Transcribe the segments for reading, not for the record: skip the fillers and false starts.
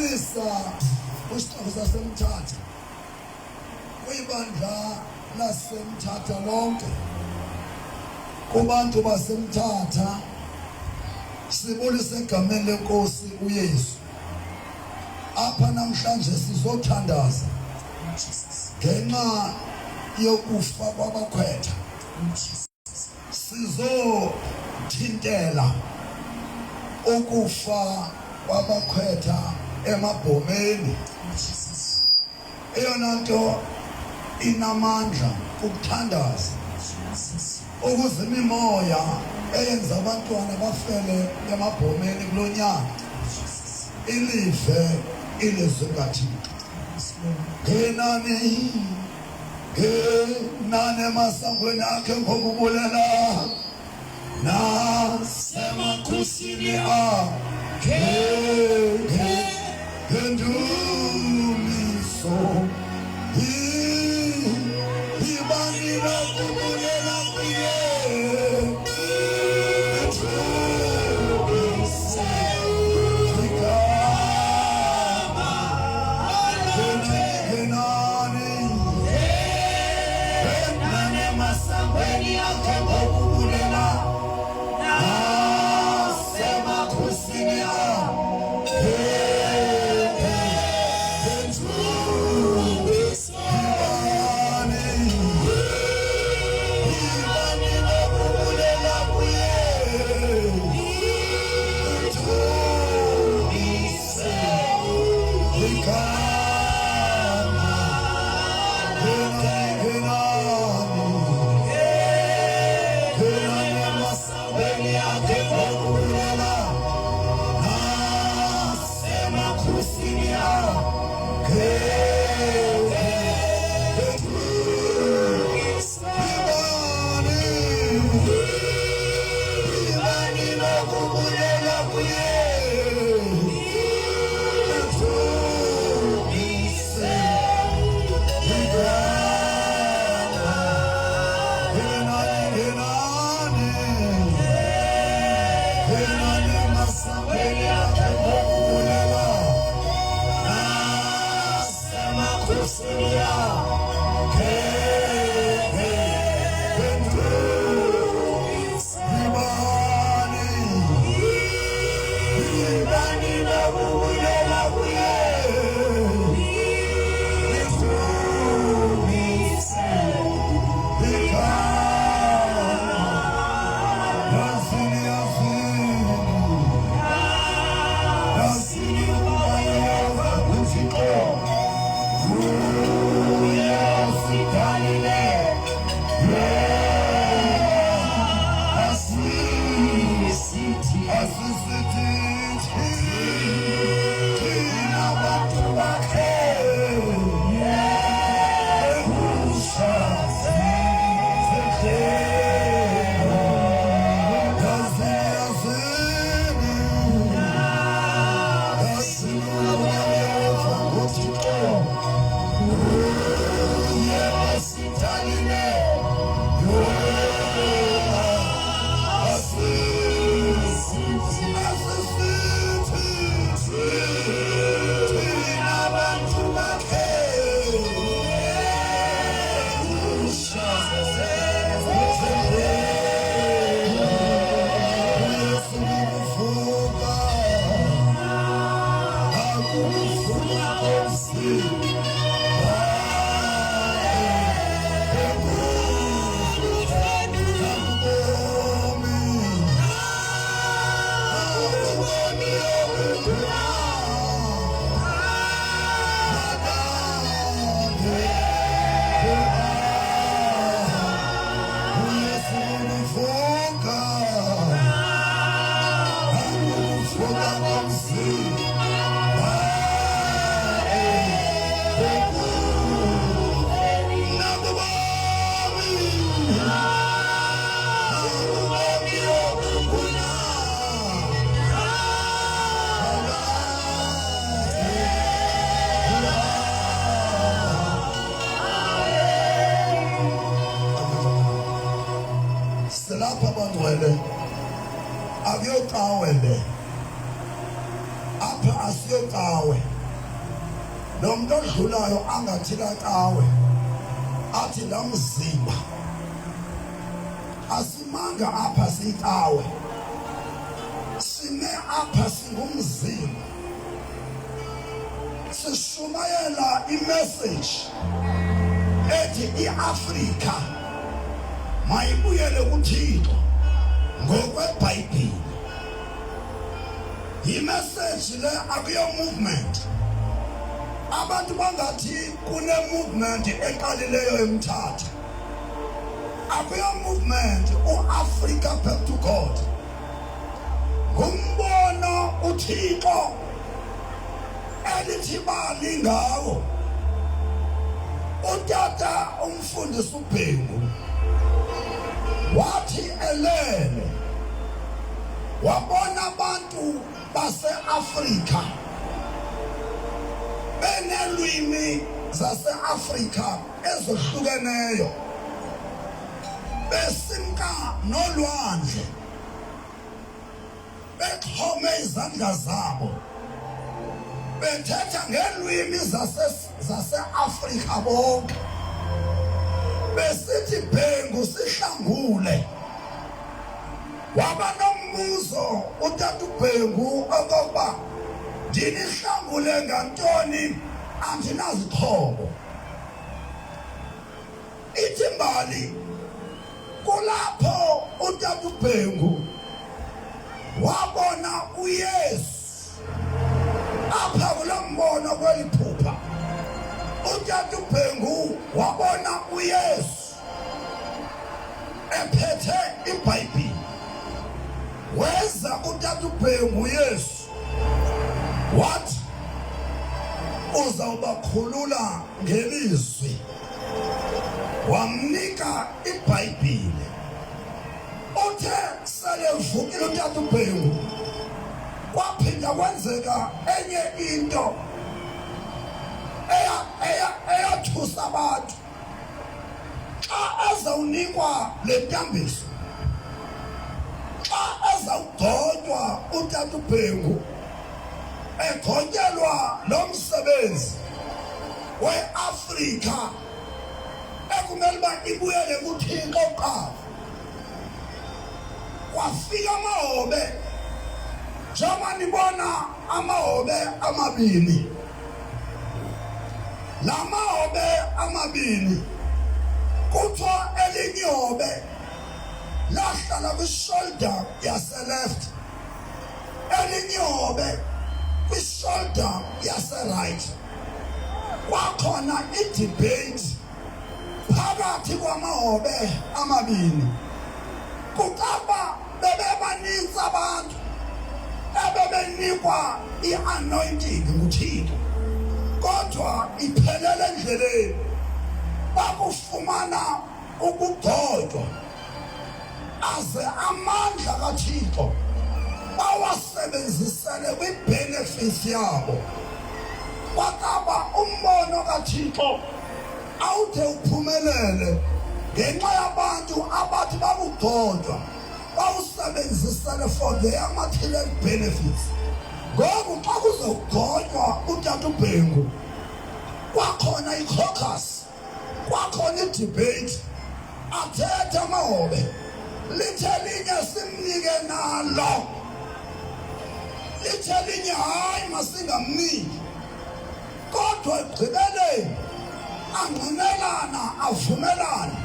Siyabulisa kwisixeko saseMthatha, kwibandla laseMthatha lonke, kubantu baseMthatha, sibulise egameni lenkosi uYesu. Apha namhlanje sizothandaza ngenxa yokufa kwabakhwetha. Sizothintela ukufa kwabakhwetha emabhomeni. Eyona nto inamandla kukuthandaza ukuze imimoya eyenza abantwana bafele emabhomeni kulo nyaka ilive ilizwi likaThixo. Ngenani, ngenani emasangweni akhe ngokubulela nasemakhusini akhe ngendumiso. Ibani lokubulela kuye. Silapha bangcwele, akuyocawe le apha, asiyocawe. Lo muntu odlulayo angathi laqawe athi la mzimba asimanga apha siyicawe sime apha singumzimba sishumayela imessage ethi iAfrika mayibuyele kuThixo ngokweBhayibhile. Yimessage le akuyo movement. Abantu bangathi kune movement eqalileyo eMthatha. Akuyo movement uAfrica back to God. Ngumbono uThixo elithi bali ngawo. Utata umfundisi uBhengu wathi elele wabona abantu base-Afrika benelwimi zase-Afrika ezohlukeneyo besimka nolwandle bexhome izandla zabo bethetha ngeelwimi zase-Afrika bonke besithi Bhengu sihlangule. Waba nombuzo utata uBhengu okokuba ndinihlangule ngantoni andinazixhobo. Ithi imbali kulapho utata uBhengu wabona uYesu apha kulo mbono kweli phupha utata uBhengu wabona uYesu ephethe iBhayibhile weza kutata uBhengu uYesu wathi uzawubakhulula ngelizwi wamnika iBhayibhile uthe sele vukile utata uBhengu kwaphinda kwenzeka enye into eyathusa abantu xa ezawunikwa le ntambiso xa ezawugcotywa utata uBhengu egcotyelwa lo msebenzi weAfrika ekumele uba ibuyele kuThixo kuqala kwafika amahobe njengoba nibona amahobe amabini la mahobe amabini kuthiwa elinye ihobe lahlala kwishoulder yaseleft elinye ihobe kwishoulder yaseright kwakhona idebate phakathi kwamahobe amabini kucaba bebebaninzi abantu ebebenikwa i-anointing nguThixo kodwa iphelele endleleni bakufumana ukugcotywa aze amandla kaThixo bawasebenzisele kwi-benefits yabo kwakaba umbono kaThixo awude uphumelele ngenxa yabantu abathi bakugcotywa bawusebenzisele for their material benefits ngoku xa kuzogcotywa utata uBhengu kwakhona i-caucus kwakhona idebate athethe amahobe lithe linye simnike nalo lithe linye hayi masingamniki kodwa ekugqibeleni angqinelana avumelana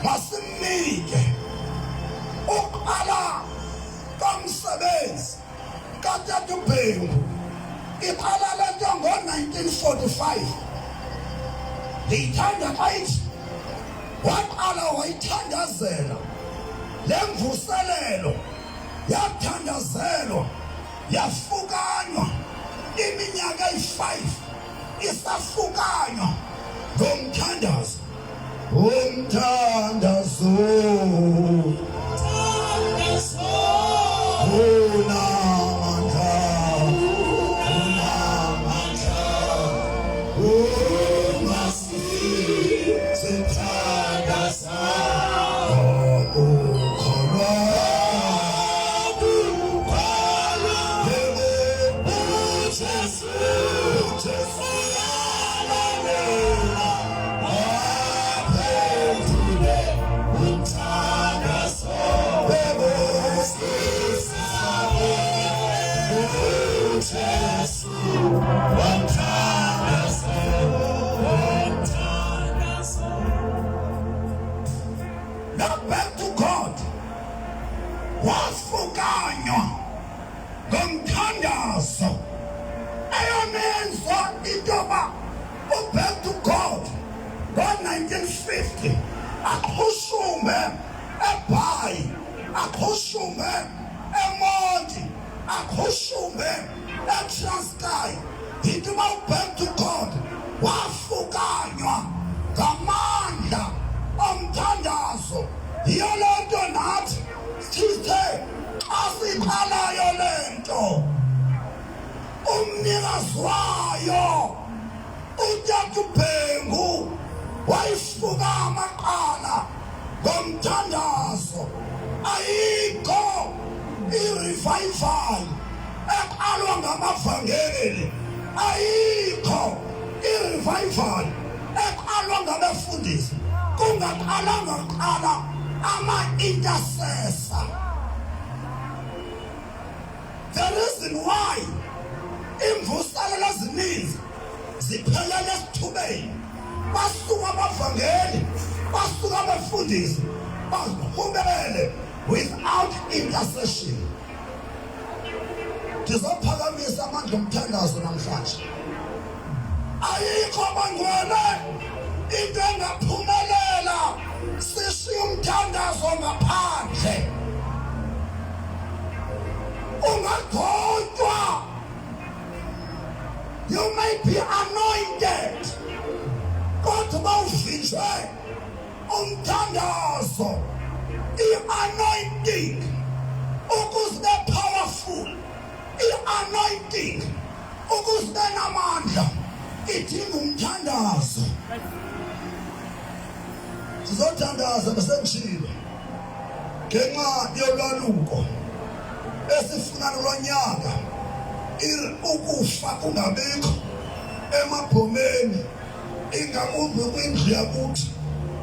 masimnike uqala komsebenzi katata uBhengu iqala le nto ngo-1945 ndiyithanda xa ithi waqala wayithandazela le mvuselelo yathandazelwa yafukanywa iminyaka eyi-5 isafukanywa ngomthandazo umthandazo unamandla unamandla ungasithandaza ngokukholwa yebo uJesu uJesu Yesu womthandazo, womthandazo. Now back to God. Wafukanywa ngomthandazo. Eyonenza into yoba uback to God ngo-1950 aqhushumbe eBhayi, aqhushumbe eMonti, aqhushumbe eTranskei, yinto uba uback to God wafukanywa ngamandla omthandazo. Yiyo loo nto nathi sithe xa siqalayo le nto, umnikazi wayo uTata uBhengu wayifukama kuqala ngomthandazo. Ayikho i-revival eqalwa ngamavangeli, ayikho i-revival eqalwa ngabefundisi kungaqalanga kuqala ama-intercessor. The reason why imvuselelo ezininzi ziphelele esithubeni, basuka abavangeli, basuka abefundisi, baziqhubele without intercession. Ndizophakamisa amandla omthandazo namhlanje. Ayikho bangcwele into engaphumelela sishiye umthandazo ngaphandle. Ungagcotywa, you may be anointed, kodwa uba uvinjwe umthandazo, i-anointing ukuze ube powerful, i-anointing ukuze ube namandla, idinga umthandazo. Sizothandaza besengishilo ngenxa yolwaluko esifuna kulonyaka, ukufa kungabikho emabhomeni, ingakumbi kwindlu yakuthi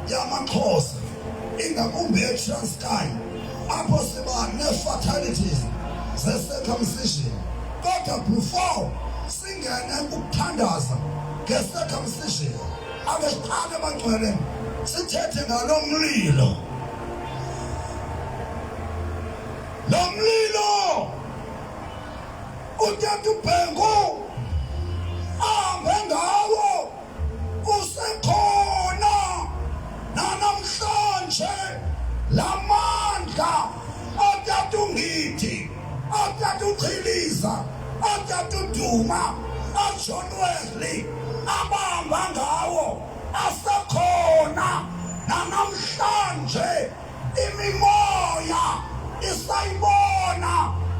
yamaXhosa, ingakumbi eTranskei apho siba nee-fatalities ze-circumcision. Kodwa before singene ukuthandaza nge-circumcision, ake siqale bangcwele sithethe ngalo mlilo. Lo mlilo utata uBhengu ahambe ngawo usekhona nanamhlanje. Lamandla otata uNgidi, otata uChiliza, otata uDuma, oJohn Wesley abahamba ngawo asekhona nanamhlanje. Imimoya isayibona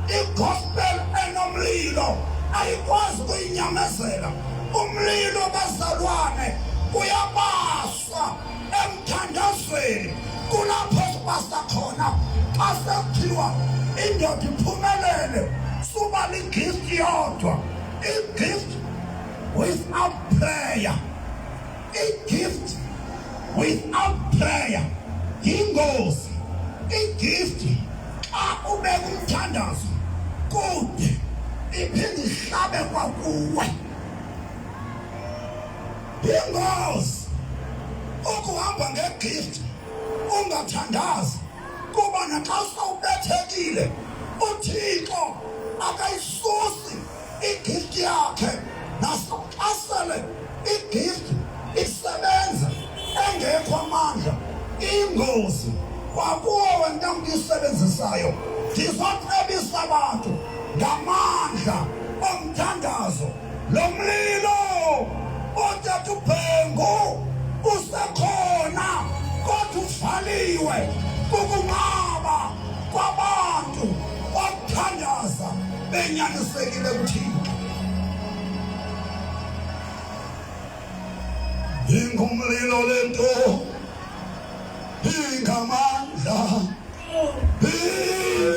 igospel enomlilo, ayikwazi ukuyinyamezela. Umlilo bazalwane uyabaswa emthandazweni. Kulapho sibasa khona xa sekuthiwa indoda iphumelele, suba ligift yodwa. I-gift without prayer, i-gift without prayer yingozi. I-gift xa ubeka umthandazo kude, iphinde ihlabe kwakuwe. Yingozi ukuhamba ngegift ungathandazi, kuba naxa sawubethekile uThixo akayisusi igift yakhe. Nasoxasele igift isebenza engekho amandla, ingozi kwakuwo wena mntu isebenzisayo. Ndizocebisa abantu ngamandla omthandazo. Lo mlilo otata uBhengu usekhona, kodwa uvaliwe kukunqaba kwabantu okuthandaza benyanisekile kuThixo. Ingumlilo lento, ingamandla,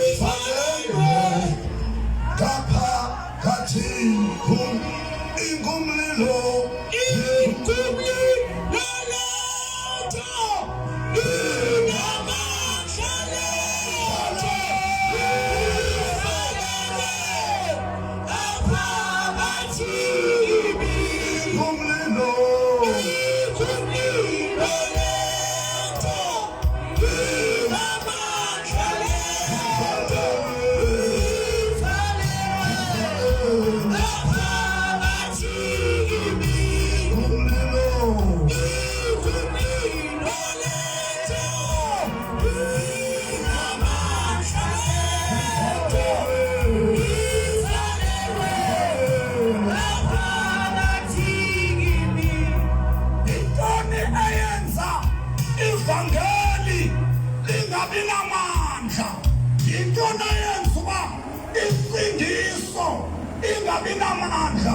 ivalelwe ngaphakathi kum. Ingumlilo, Ingumlilo lento, ingamandla lento, ivalelwe ngaphakathi. Intoni eyenza ivangeli lingabi namandla? Yintoni eyenza uba insindiso ingabi namandla?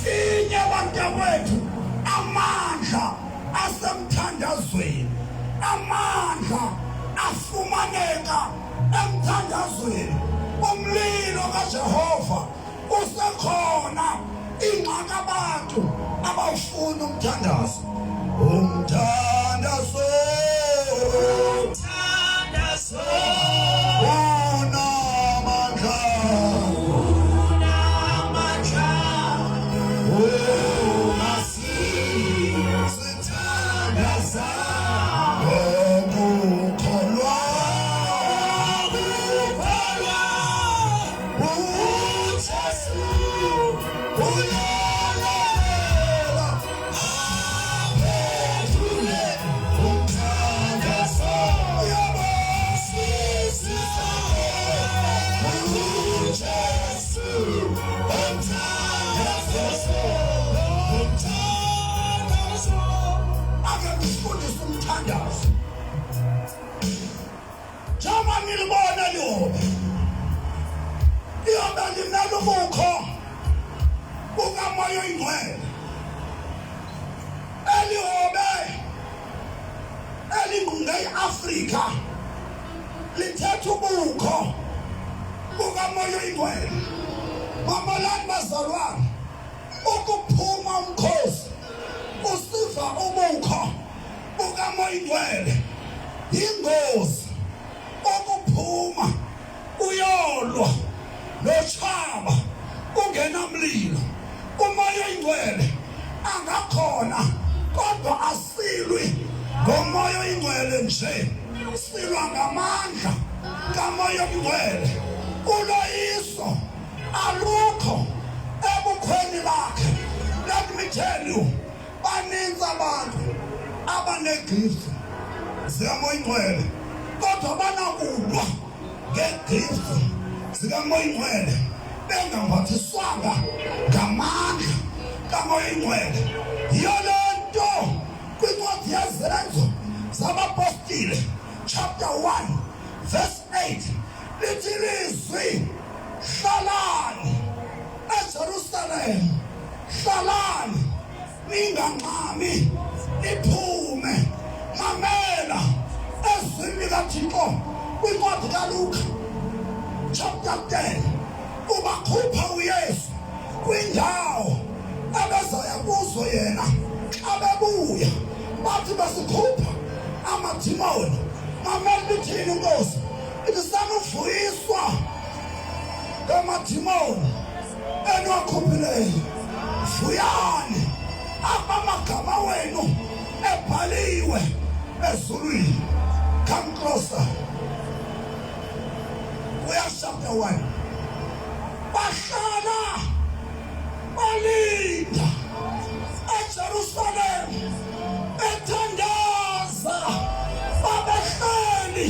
Inye bantakwethu, amandla asemthandazweni, amandla afumaneka emthandazweni. Umlilo kaJehova usekhona. Ingxaki abantu abawufuni umthandazo. Umthandazo unamandla, umasithandaza ngokukholwa, uJesu uyalalela aphendule umthandazo. Uyabasisisa uJesu umthandazo, umthandazo. Ake ngifundise umthandazo. Njengoba nilibona lihobe, liyobe limela ubukho bukaMoya oyiNgcwele. Elihobe elingqunge i-Afrika lithetha ubukho bukaMoya oyiNgcwele. Mamelani bazalwane, ukuphuma umkhosi usiva ubukho bukaMoya oyiNgcwele yingozi. Ukuphuma uyolwa notshaba ungenamlilo, uMoya oyiNgcwele angakhona, kodwa asilwi ngoMoya oyiNgcwele nje, silwa ngamandla kaMoya oyiNgcwele. Uloyiso alukho ebukhweni bakhe. Let me tell you, baninzi abantu abanegift zikaMoya oyiNgcwele, kodwa banakulwa ngegift zikaMoya oyiNgcwele bengambathiswanga ngamandla kaMoya oyiNgcwele. Yiyo le nto kwincwadi yeZenzo zabaPostile chapter 1 verse 8 lithi lizwi, hlalani eJerusalem, hlalani ningangxami niphume. Mamela ezwini likaThixo kwincwadi kaLuka chapter 10, ubakhupha uYesu kwindawo abezaya kuzo yena. Xa bebuya bathi basikhupha amadimoni. Mamela lithini inkosi, ithi sanuvuyiswa ngamadimoni eniwakhuphileyo, vuyani apha amagama wenu ebhaliwe ezulwini. Come closer. Kuya chapter 1, bahlala balinda eJerusalem bethandaza. Babehleli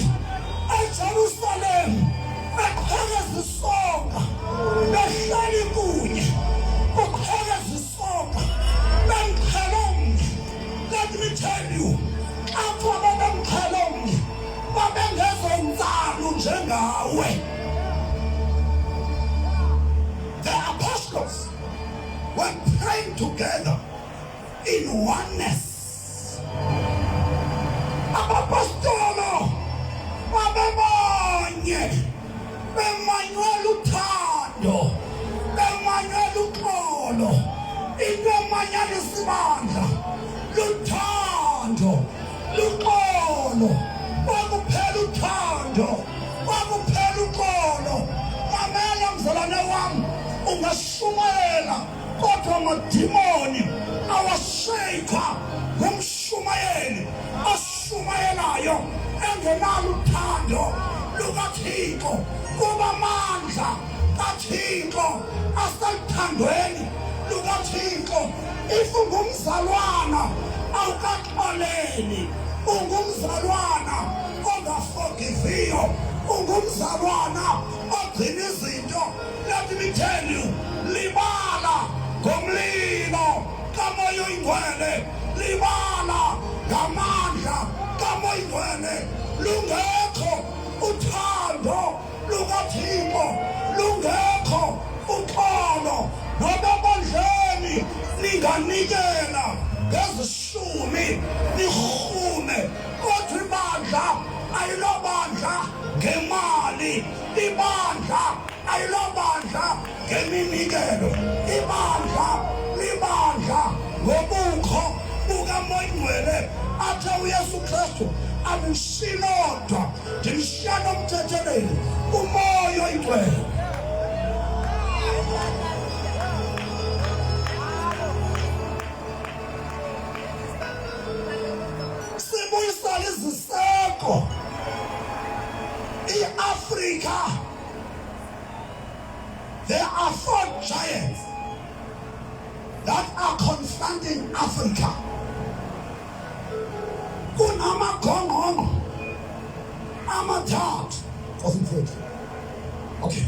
eJerusalem beqhekeza isonka, behleli kunye kuqhekeza isonka, bemxhelo mnye. Let me tell you, xa kuthiwa babemxhelo mnye, babengezontsalo njengawe. The apostles were praying together in oneness. Abapostolo babebonye, bemanywe luthando, bemanywe luxolo. Into emanyanisa ibandla luthando, luxolo. Kwakuphela uthando, kwakuphela uxolo. Mamela mzalwane wam, ungashumayela kodwa Amadimoni awasheyikwa ngumshumayeli oshumayelayo engenalo uthando lukaThixo, kuba amandla kaThixo aseluthandweni lukaThixo. If ungumzalwana awukaxoleli, ungumzalwana ongaforgiviyo, ungumzalwana ogcina izinto, let me tell you, libala ngomlilo kaMoya oyiNgcwele, libala ngamandla kaMoya oyiNgcwele. Lungekho uthando lukaThixo, lungekho uxolo, noba ebandleni ninganikela ngezishumi nirhume, kodwa ibandla ayilobandla ngemali, ibandla ayilobandla ngeminikelo, ibandla libandla ngobukho bukaMoya oyiNgcwele. Athe uYesu Kristu, andishilodwa, ndimshiya nomthetheleli, uMoya oyiNgcwele. Sibuyisela iziseko iAfrika. There are four giants that are confronting Africa. Kunamagongqongqo amathathu. Nkosi mfowethu. Okay.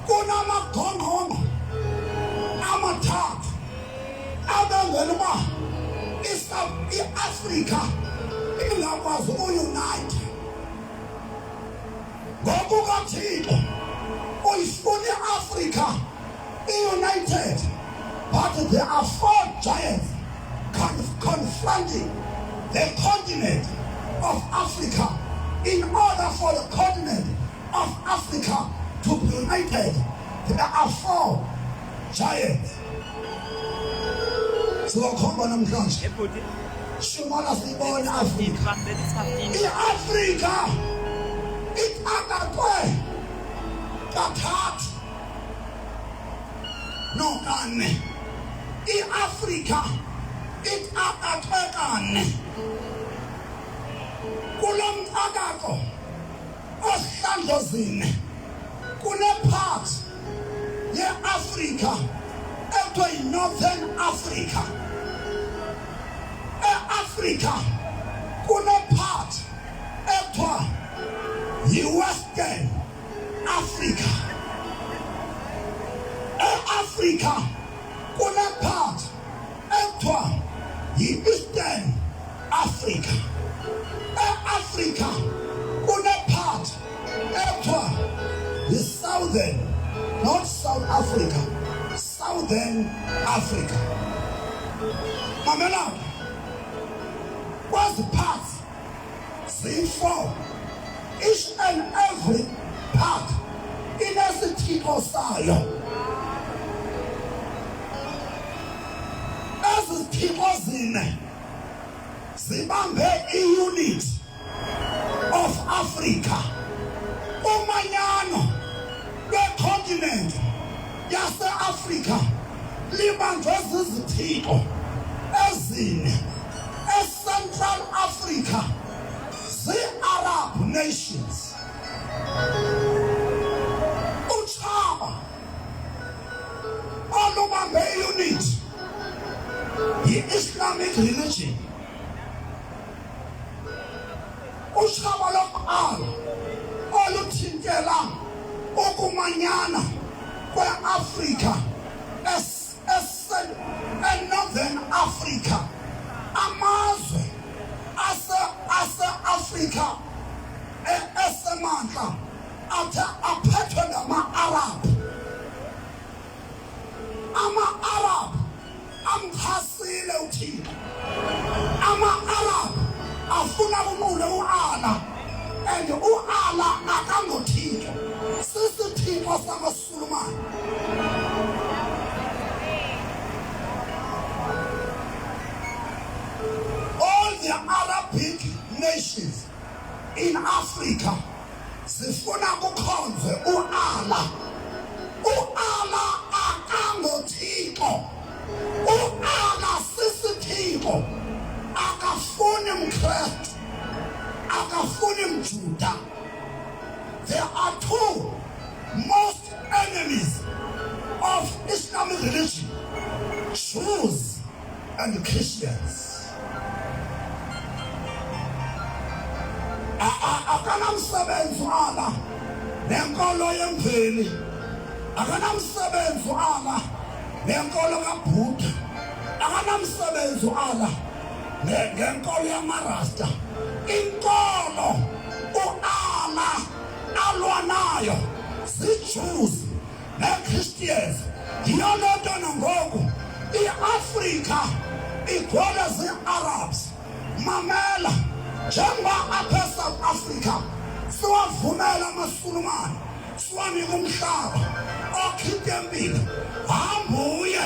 Kunamagongqongqo amathathu abangela uba iAfrika ingakwazi ukuunite. NgokukaThixo uyifuna iAfrika iunited, but there are four giants confronting the continent of Africa. In order for the continent of Africa to be united, there are four giants. Sizokhomba namhlanje. Shumana siyibone Afrika. I-Afrika iqakaqwe kathathu no kane. I-Afrika iqakaqwe kane. Kulo mqakaqo ohlandlo zine kunepart ye-Afrika ekuthiwa yi-Northern Africa. E-Afrika kunepart ekuthiwa yi-Western Africa. E-Afrika kunepart ekuthiwa yi-Eastern Africa. E-Afrika kunepart ekuthiwa yi-Southern, not South Africa, Southern Africa. Mamelani, kwezi parts ziyi-four, each and every part inesithixo sayo. Ezi zithixo zine zibambe i-unit of Africa, umanyano lwecontinent yase-Afrika libanjwe zizithixo ezine. E-Central Africa zii-Arab nations. Utshaba olubambe i-unit yi-Islamic religion. Utshaba lokuqala oluthintela ukumanyana kwe-Afrika eNorthern Africa, amazwe ase-Afrika esemantla athe aphethwe ngama-Arab. Ama-Arab amchasile uThixo. Ama-Arab afuna kunqule u-Allah, and u-Allah akangoThixo, sisithixo samaSulumane. All the Arabic nations in Africa zifuna kukhonzwe u-Allah. U-Allah akangoThixo. Mkrestu, akafuni Mjuda. There are two most enemies of Islamic religion, Jews and Christians. Akanamsebenzi ala nenkolo yemveli, akanamsebenzi ala nenkolo kaBuddha, akanamsebenzi ala ngenkolo yamarasta. Inkolo uAllah alwa nayo ziJews neChristians. Yiyo loo nto nangoku iAfrika igcwele zii-Arabs. Mamela, njengoba apha eSouth Africa siwavumela amaSulumane, siwanika umhlaba okha itempile, hamba uye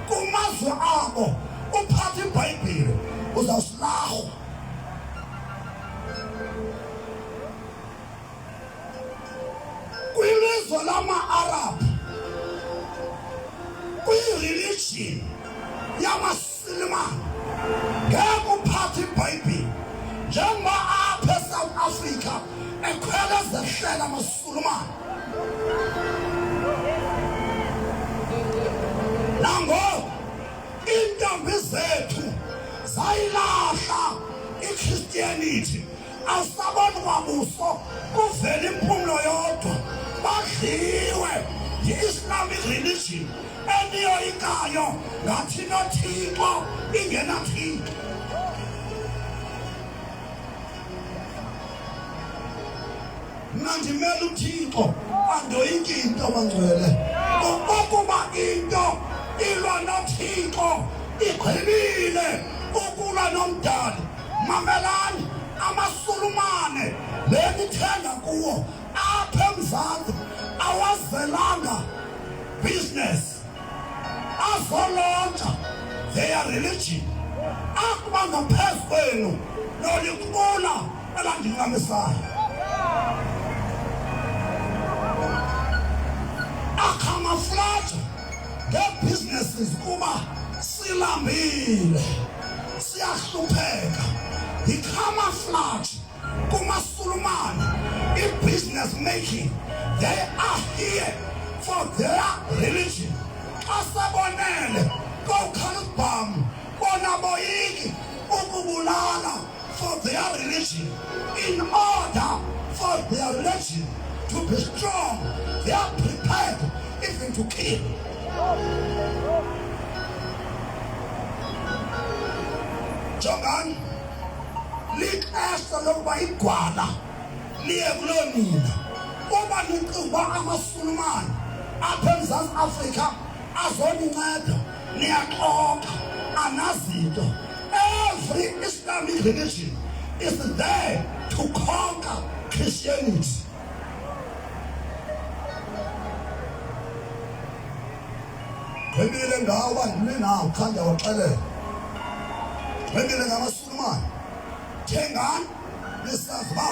kumazwe abo uphathe iBhayibhile, uzawusilahwa. Kwilizwe lama-Arab, kwireligion yamaSilimane, ngeke uphathe iBhayibhile. Njengoba apha eSouth Africa ekhwela zehlela amaSulumane, nangoku iintombi zethu zayilahla iChristianity, awusaboni kwabuso, kuvela impumlo yodwa. Badliwe yi-Islamic religion eniyoyikayo ngathi noThixo ingenaThixo. Mna ndimela uThixo, andoyiki into, bangcwele. Ukuba into ilwa noThixo, igqibile ukulwa nomdali. Mamelani, amaSulumane le nithenga kuwo apha eMzantsi awazelanga business, azolontsha their religion. Akuba ngaphezu kwenu noliqula elandincamisayo, akhamaflaja ngeebusinesses kuba silambile, siyahlupheka. Yi-camouflage kumaSulumane, i-business making. They are here for their religion. Xa sebonele kowukhala isibhamu, bona boyiki ukubulala for their religion. In order for their religion to be strong, they are prepared even to kill. Jongani, lixesha lokuba igwala liye kuloo nina. Uba nicinga uba amaSulumane apha eMzantsi Afrika azoninceda, niyaxoka, anazinto. Every Islamic religion is there to conquer Christianity. Gqibile ngawo uba ndime nawo, qha ndiyawaxelela. Gqibile ngamaSulumane. Thengani nisazi uba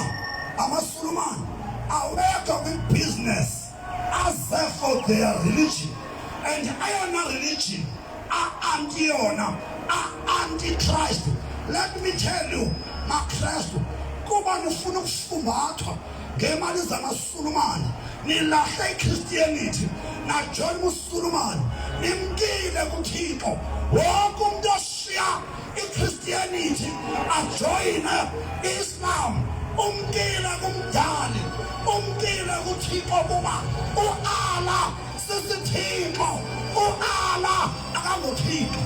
amaSulumane awekho kwi-business, aze for their religion. And eyona religion a-anti yona, a-anti-Christ. Let me tell you, maKrestu, kuba nifuna ukufumbathwa ngemali zamaSulumane, nilahle iChristianity, najoyina ubuSulumane, nimkile kuThixo. Wonke umuntu oshiya iChristianity ajoyine i-Islam umkile kumdali, umkile kuThixo, kuba u-Allah sisithixo, u-Allah akangoThixo.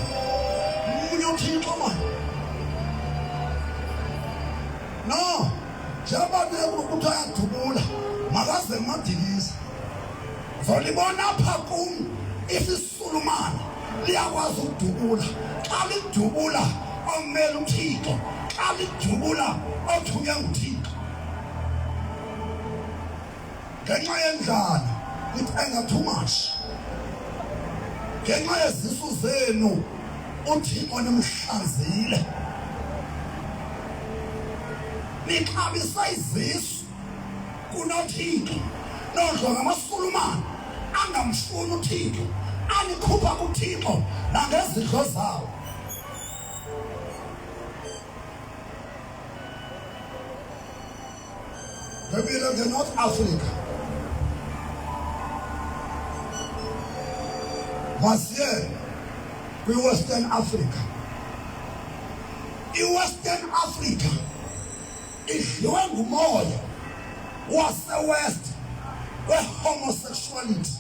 Mnye uThixo mani. No, njengoba kuthiwa ayadubula, makaze ngodiliza. Zolibona apha kum isiSulumane liyakwazi ukudubula. Xa lidubula omele uThixo, xa lidubula othunywe nguThixo. Ngenxa yendlala nithenga too much. Ngenxa yezisu zenu uThixo nimhlanzile. Nixabisa izisu kunoThixo. Nondlwa ngamaSulumane angamfuni uThixo, anikhupha kuThixo nangezidlo zawo. Gqibile ngeNorth Africa. Masiye kwiWestern Africa. IWestern Africa idliwe ngumoya waseWest we-homosexuality.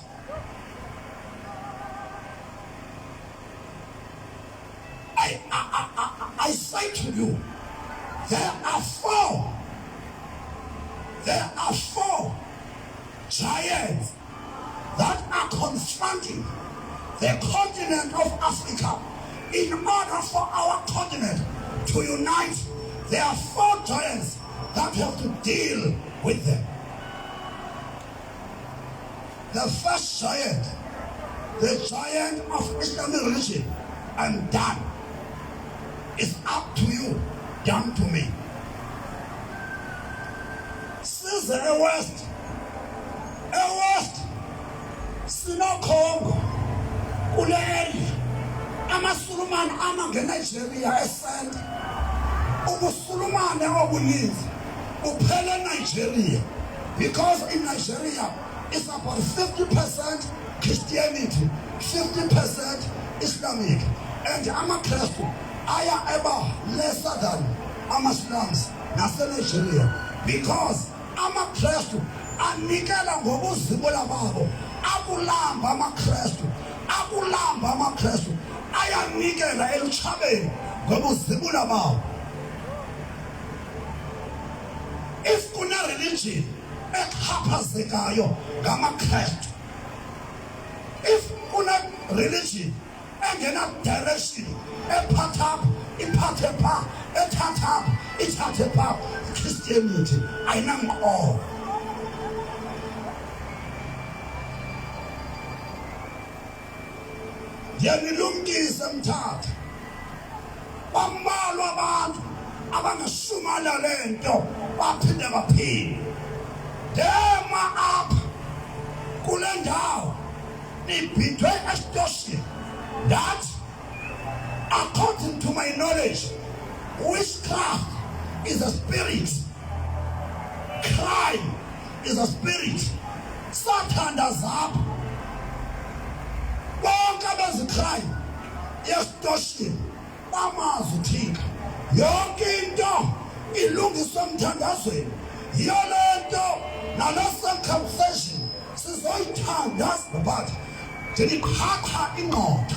I say to you, there are four, there are four giants that are confronting the continent of Africa in order for our continent to unite. There are four giants that have to deal with them. The first giant, the giant of Islamic religion, I'm done. It's up to you, down to me. Size eWest, eWest sinoCongo kule area. AmaSulumane ama ngeNigeria esenta. Ubusulumane obuninzi buphele eNigeria because in Nigeria it's about 50% Christianity, 50% Islamic and amaKrestu aya eba lesser than amaSlams naseNigeria because amaKrestu anikela ngobuzibola babo akulamba amaKrestu akulamba amaKrestu ayanikela elutshabeni ngobuzibula bawo if kuna religion exhaphazekayo ngamaKrestu if kuna religion engena direction ephatha apha iphathe pha ethatha apha ithathe pha Christianity ayinanqobo Ndiyanilumkisa Mthatha, bambalwa abantu abangasumala le nto baphinde baphile. Ndema apha kule ndawo nibhidwe esitosini ndathi according to my knowledge witchcraft is a spirit crime is a spirit sathandaza apha bonke abezicrime yesitoshini bamazi uthixo yonke into ilungiswa emthandazweni yiyo le nto nalo circumcision sizoyithandaza but ndiniqhaqha ingqondo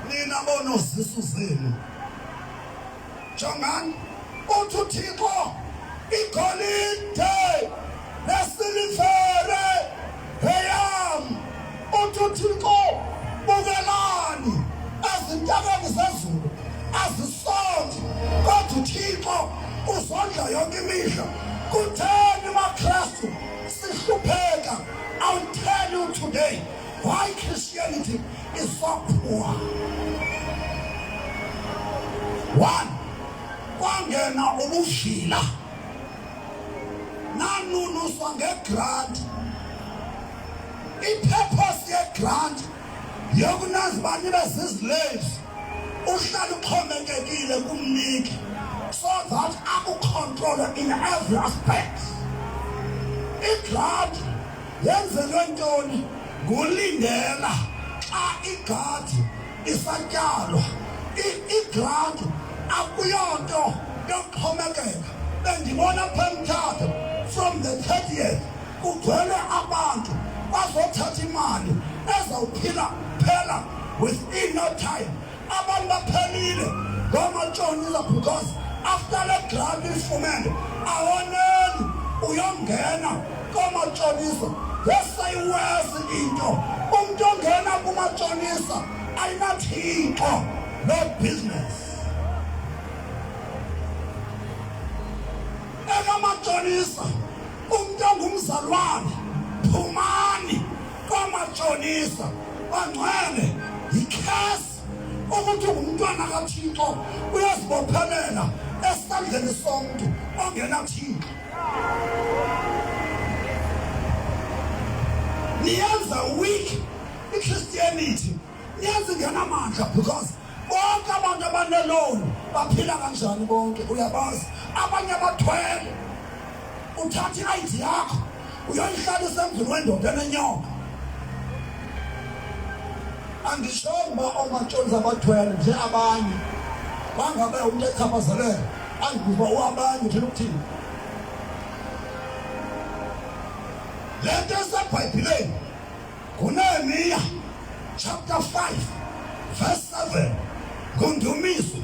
nina bonozisu zenu Jongani, uthi uThixo igolide nesilivere eyam. Uthi uThixo bukelani ezintabeni zezulu azisonti, kodwa uThixo uzondla yonke imihla. Kutheni maKristu sihlupheka? I'll tell you today why Christianity is so poor. One, kwangena ubuvila nanunuswa ngegrant. I-purpose yegrant yokunazi uba nibe zizislaves uhlala uxhomekekile kumniki so that akucontrole in every aspect. Igrant Yenzelwe ntoni? Ngulindela xa igadi isatyalwa. Igranti akuyonto yokuxhomekeka. Bendibona apha eMthatha from the 30th kugcwele abantu bazothatha imali ezawuphila phela within no time. Abantu baphelile ngomatshonisa because after le grant uyifumene awoneli uyongena koomatshonisa ngesayiwesi into umntu ongena kumatshonisa ayinathixo no business ekamatshonisa umntu ongumzalwane phumani kwamatshonisa bangcwele yikhesi ukuthi ungumntwana kaThixo uyazibophelela esandleni somntu ongenaThixo niyenza weak iChristianity niyenza ingenamandla because bonke abantu abaneloni baphila kanjani bonke uyabazi abanye abathwele. Uthatha i-ID yakho uyoyihlalisa emzini wendoda enenyoka. Andishongo uba oomatshonisa abathwele nje abanye bangabe umntu echaphazeleka andibuza uba uabanye uthela ukuthini. Le nto esebhayibhileni nguNehemiya chapter 5 verse 7 nguNdumiso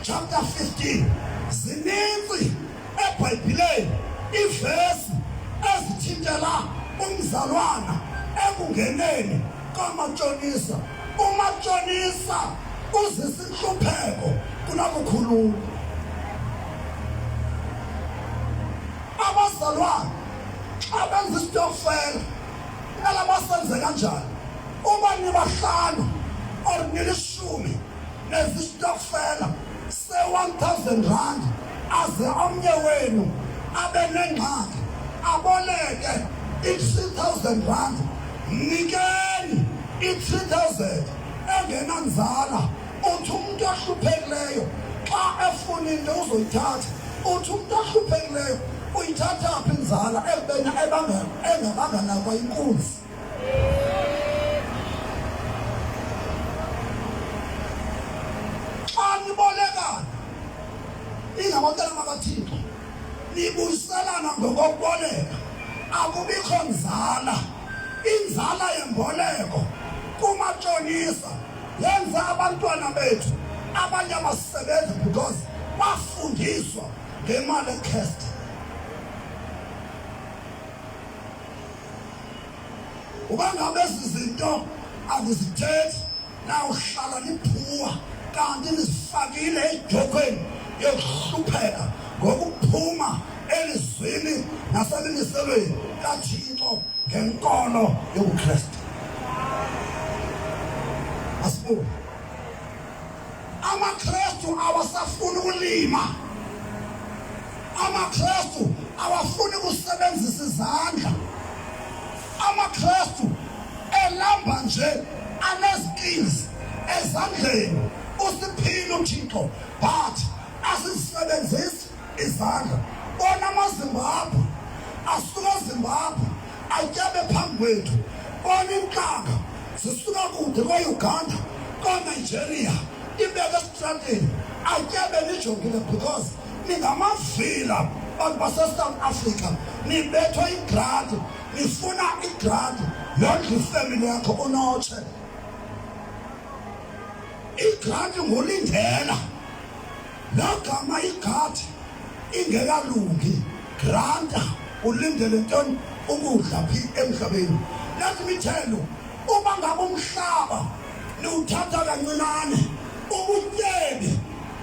chapter 15. Zininzi eBhayibhileni iivesi ezithintela umzalwana ekungeneni kamatshonisa. Umatshonisa uzisa intlupheko kunakukhulula. Abazalwane xa benza isitokfela kumele basenze kanjani? Uba nibahlanu or nilishumi nenza isitokfela se-1000 rand aze omnye wenu abe nengxaki aboleke i-3000 rand, mnikeni i-3000 engenanzala. Uthi umuntu ohluphekileyo xa efuna into uzoyithatha. Uthi umuntu ohluphekileyo uyithatha phi inzala ekubeni engabanga nakwa inkunzi? Xa nibolekana ingabantwana bakaThixo, nibuyiselana ngokokuboleka, akubikho nzala. Inzala yemboleko kumatshonisa yenza abantwana bethu abanye abasebenzi because bafundiswa ngemali ekhest. Uba ngabe ezi zinto akuzithethi nawuhlala niphuwa kanti nizifakile edyokhweni yokuhlupheka ngokuphuma elizwini nasemimiselweni kaThixo ngenkolo yobuKristu. Asibuke. AmaKristu awasafuni ukulima. AmaKristu awafuni ukusebenzisa izandla. AmaKristu elamba nje anezikills ezandleni. Usiphile uThixo but asisebenzisi izandla. Bona amaZimbabwe asuka eZimbabwe atyebe phambi kwethu. Bona intlanga zisuka kude koUganda, koNigeria, ibeke esitrateni atyebe nijongile because ningamavila bantu baseSouth Africa, nibethwa igrant, nifuna igrant yondla ifemeli yakho unotshe. Igrant ngulindela lagama igadi ingekalungi, granta ulindele ntoni ukudla phi emhlabeni? Let me tell you, uba ngabe umhlaba niwuthatha kancinane, ubutyebi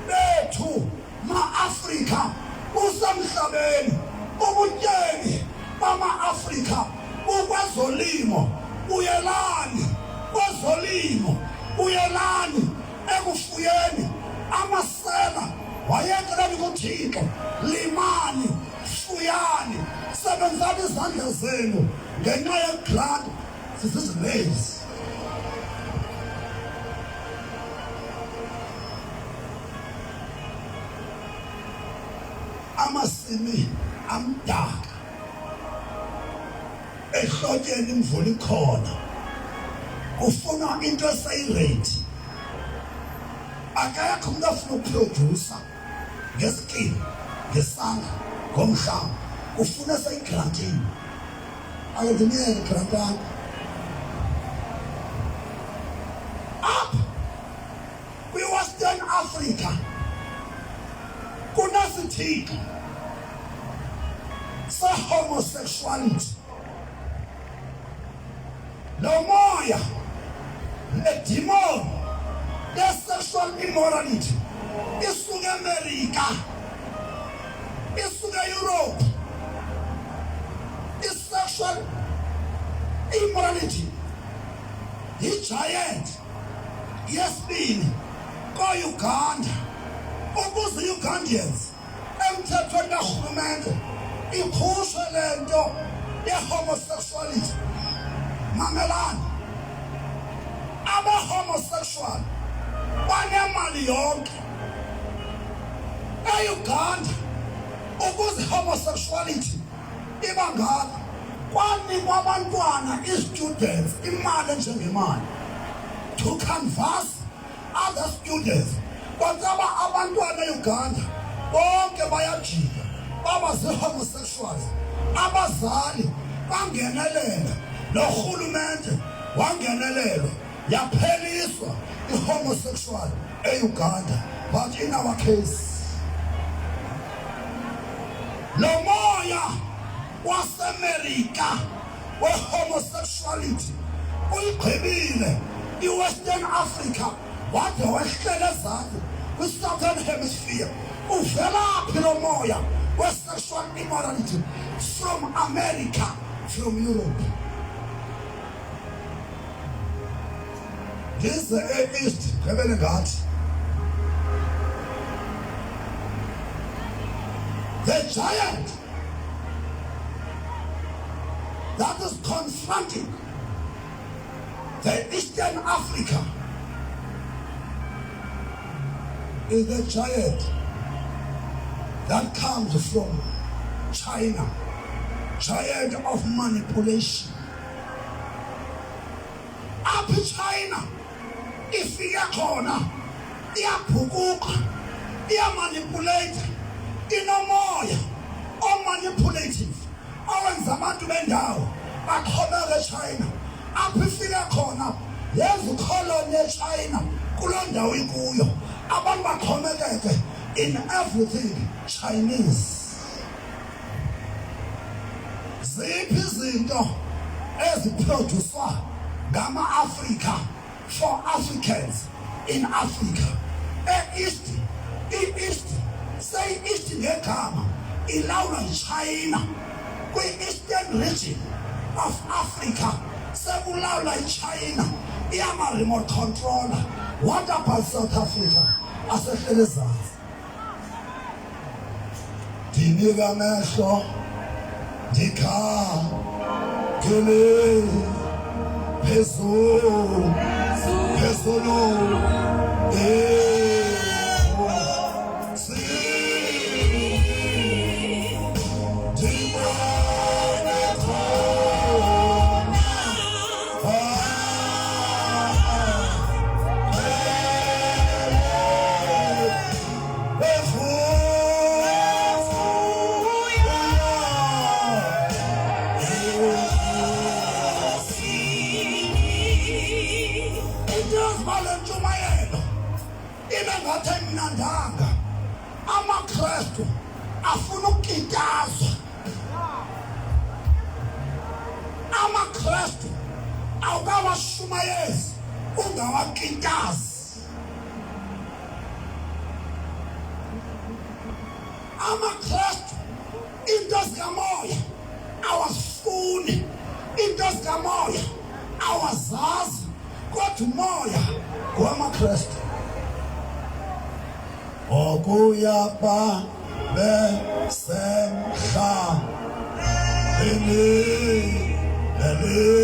bethu ma-Afrika busemhlabeni, ubutyebi bama-Afrika bukwezolimo. Buyelani kwezolimo, buyelani ekufuyeni amasela, wayekeleni kuThixo. Limani, fuyani, sebenzani izandla zenu ngenxa yegrant sizizilazy. Amasimi amdaka ehlotyeni, imvula ikhona, kufunwa into eseyirate. Akekho umuntu ofuna ukuprodusa ngeskill, ngesandla, ngomhlaba, kufuna eseyigrantini. Ake ndiniyeke grantani apha kwiWestern Africa kunesithixo se-homosexuality. Lo moya, le demon le-sexual immorality isuka eMerika, isuka eEurope. I-sexual immorality yi-giant yesibini ko-Uganda. Ukuze i-Ugandians emthethweni karhulumente ikhushwe le nto ye-homosexuality, mamelani, abe-homosexual banemali yonke e-Uganda. Ukuze i-homosexuality Iba ngaka. Kwanikwa abantwana ii-students imali enjengemali to canvass other students. Kwacaba abantwana eUganda bonke bayajika baba zii-homosexuals. Abazali bangenelela, norhulumente wangenelelwa, yapheliswa i-homosexual eUganda. But in our case, lo moya waseMerika we-homosexuality uyigqibile iWestern Africa wade wehlela ezantsi kwi-Southern Hemisphere. Uvelaphi lo moya we-sexual immorality? From America, from Europe. Ndize e-East gqibele ngathi the giant that is confronting the Eastern Africa is the giant that comes from China, giant of manipulation. Apha iChina ifike khona iyabhukuqa, iyamanipulate, inomoya omanipulative owenza abantu bendawo baxhomeke eChina. Apho ifike khona yenza ikholoni yeChina kuloo ndawo ikuyo, abantu baxhomekeke in everything Chinese. Ziphi izinto eziproducwa ngama-Afrika for Africans in Africa? E-East, i-East seyi-East ngegama ilawulwa yiChina. Kwi-Eastern region of Africa sekulawulwa yiChina, iyama-remote controller. What about South Africa? Asehlele ezantsi. Ndinika amehlo ndikhangele phezulu phezulu ndibone khona. Ntshumayelo ibe ngathi ayimnandanga, amaKrestu afuna ukukitazwa, amaKrestu awukawashumayezi ungawakitazi. AmaKrestu into zikamoya awazifuni, into zikamoya awazazi, kodwa umoya ngowamaKrestu. Okuya babesemhlabeni elila.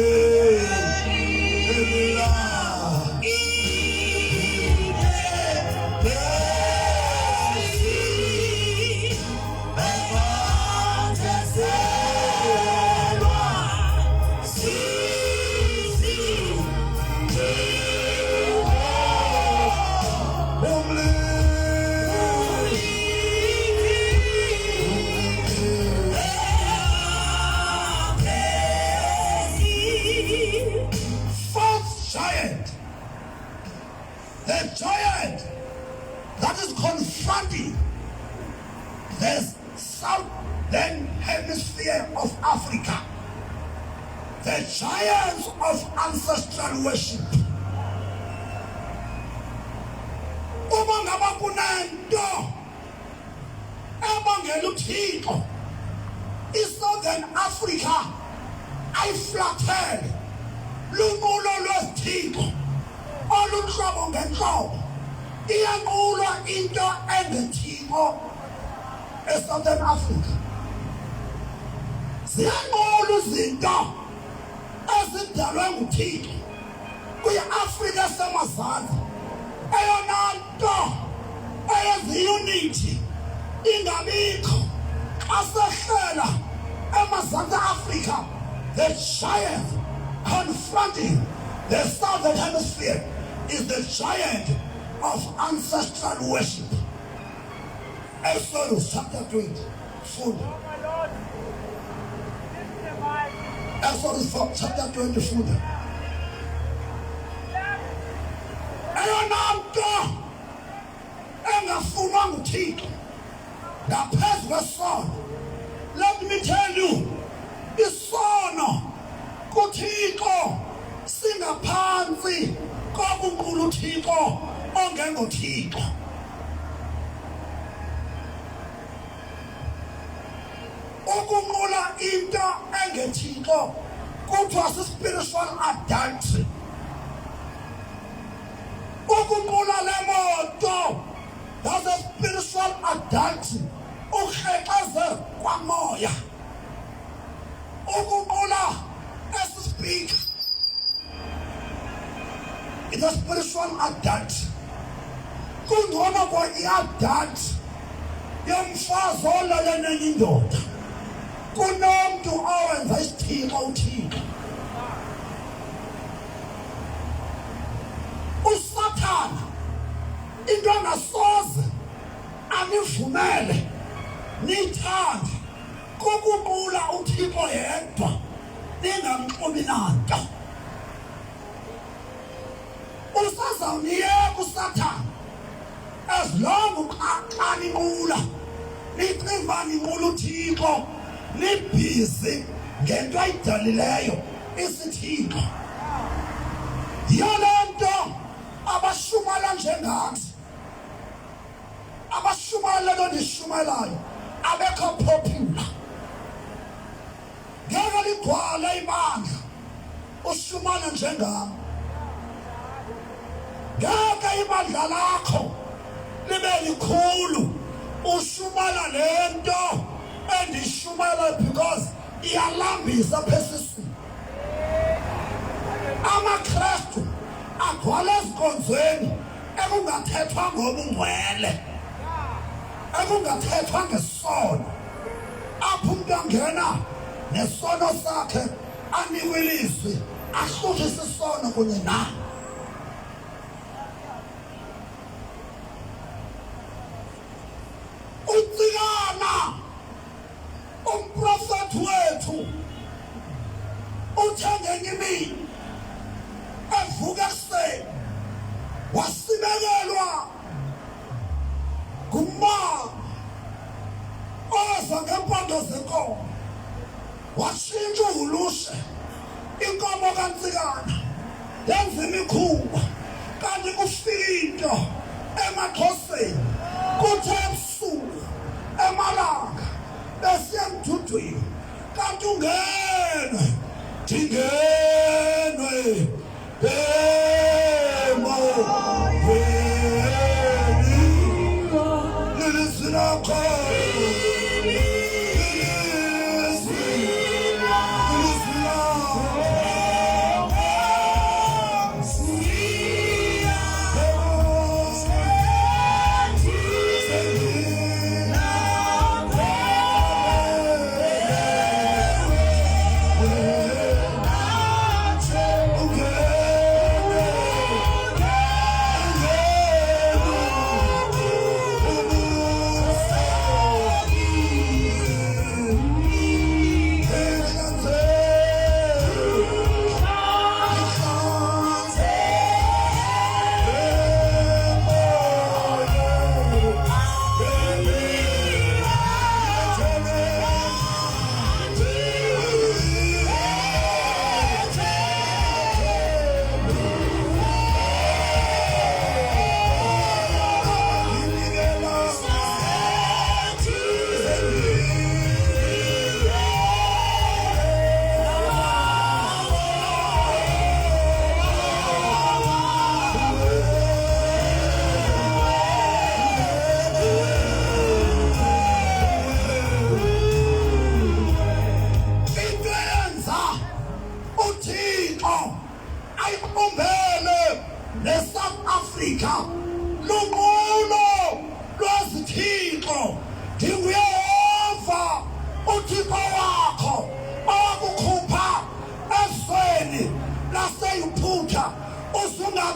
Fourth giant, the giant that is confronting the southern hemisphere of Africa, the giants of ancestral worship. Uma ngaba kunento ebangela uThixo iSouthern Africa ayiflathele, lunqulo lwezithixo oluntlobo ngentlobo. Iyanqulwa into engethixo eSouthern Africa, ziyanqulwa izinto ezidalwe nguThixo kwi-Afrika esemazantsi. Eyona nto eyenza iunity ingabikho xa sehlela emazantsi. the giant confronting the southern hemisphere is the giant of ancestral worship. Exodus chapter 20. Funda. Exodus chapter 20 funda. Eyona nto engafunwa nguThixo ngaphezu kwesono, let me tell you, isono kuThixo singaphantsi kokunqula uThixo ongengoThixo. Ukunqula into engethixo kuthiwa si-spiritual adultery. Ukunqula le moto, that's a spiritual adultery, ukrexeze kwamoya. Ukunqula esi speaker, it's a spiritual adultery. Kungcono kwa i-adult yomfazi olele nenye indoda kunomntu owenza isithixo uThixo. USathana into angasoze anivumele niyithande kukunqula uThixo yedwa ningamxubi nanto. Usazawuniyeka uSathana as long xa ninqula nicinga uba ninqula uThixo, nibhizi ngento ayidalileyo isithixo. Yiyo le nto abashumala njengathi, abashumala le nto ndiyishumayelayo, abekho popular. Ngeke ligcwale ibandla ushumane njengam. Ngeke ibandla lakho libe likhulu ushumala le nto endiyishumayela, because iyalambisa apha esiswini. AmaKrestu agcwala ezinkonzweni ekungathethwa ngobungcwele, ekungathethwa ngesono, apho umntu angena nesono sakhe anikwe ilizwi ahluthise isono kunye naye. Ucikana umprofethi wethu uthe ngenye imini evuka ekuseni wasibekelwa ngumama oza ngempondo zenkomo, washintsha uhulushe inkomo kaNtsikana yenza imikhuba, kanti kufika into emaXhoseni kuthe ebusuku emalanga besiya emdudwini, kanti ungenwe ndingenwe emoyeni lilizwi lakho, lilizwi, lilizwi lakho. Into eyenza uThixo ayiqumbele neSouth Africa lunqulo lwezithixo. NdinguYehova uThixo wakho owakukhupha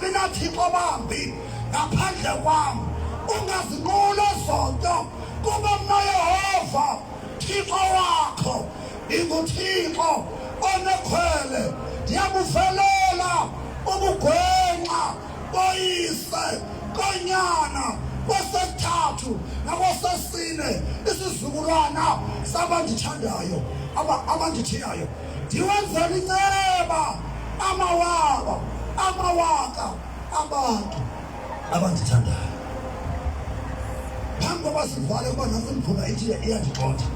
Ungabi nathixo bambi ngaphandle kwam. Ungazinquli ezo nto, kuba mna Yehova Thixo wakho ndinguThixo onekhwele, ndiyabuvelela ubugwenxa boyise konyana kwesesithathu nakwesesine isizukulwana sabandithandayo abandithiyayo. Ndiwenzela inceba amawaka amawaka abantu abandithandayo. Phambi koba sivale, kuba nantsi imvula ithi iyandigxotha.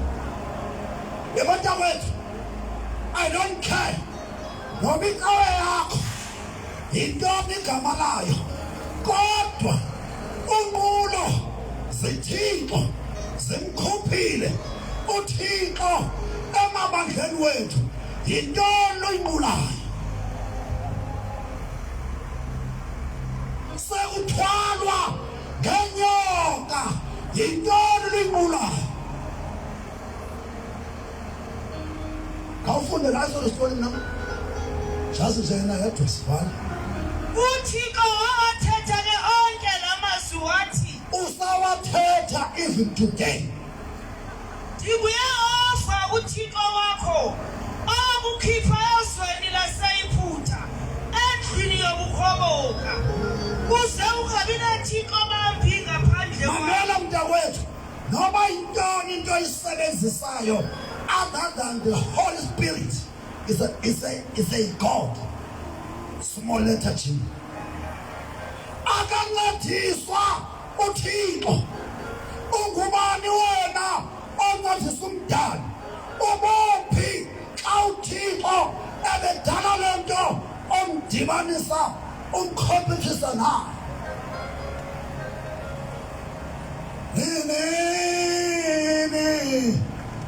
Yebontakwethu, I don't care noba icawe yakho yintoni igama layo, kodwa unqulo zithixo zimkhuphile uThixo emabandleni wethu. Yintoni oyinqulayo? Sekuthwalwa ngenyoka, yintoni luyinqulayo? Khawufunde naso lesitori mna jazi nje yena yedwa sivala. UThixo wawathetha ke onke la mazwi wathi, Usawathetha even today. NdinguYehova uThixo wakho, owakukhipha ezweni laseYiputa, endlwini yobukhoboka. Uze ungabi nathixo bambi ngaphandle kwam. Mamela mntakwethu, noba yintoni into oyisebenzisayo other than the Holy Spirit is a God, small letter G. Akancediswa uThixo. Ungubani wena oncedisa umdali? Ubuphi xa uThixo ebedala le nto omdibanisa umkhompyuthisa naye? Nini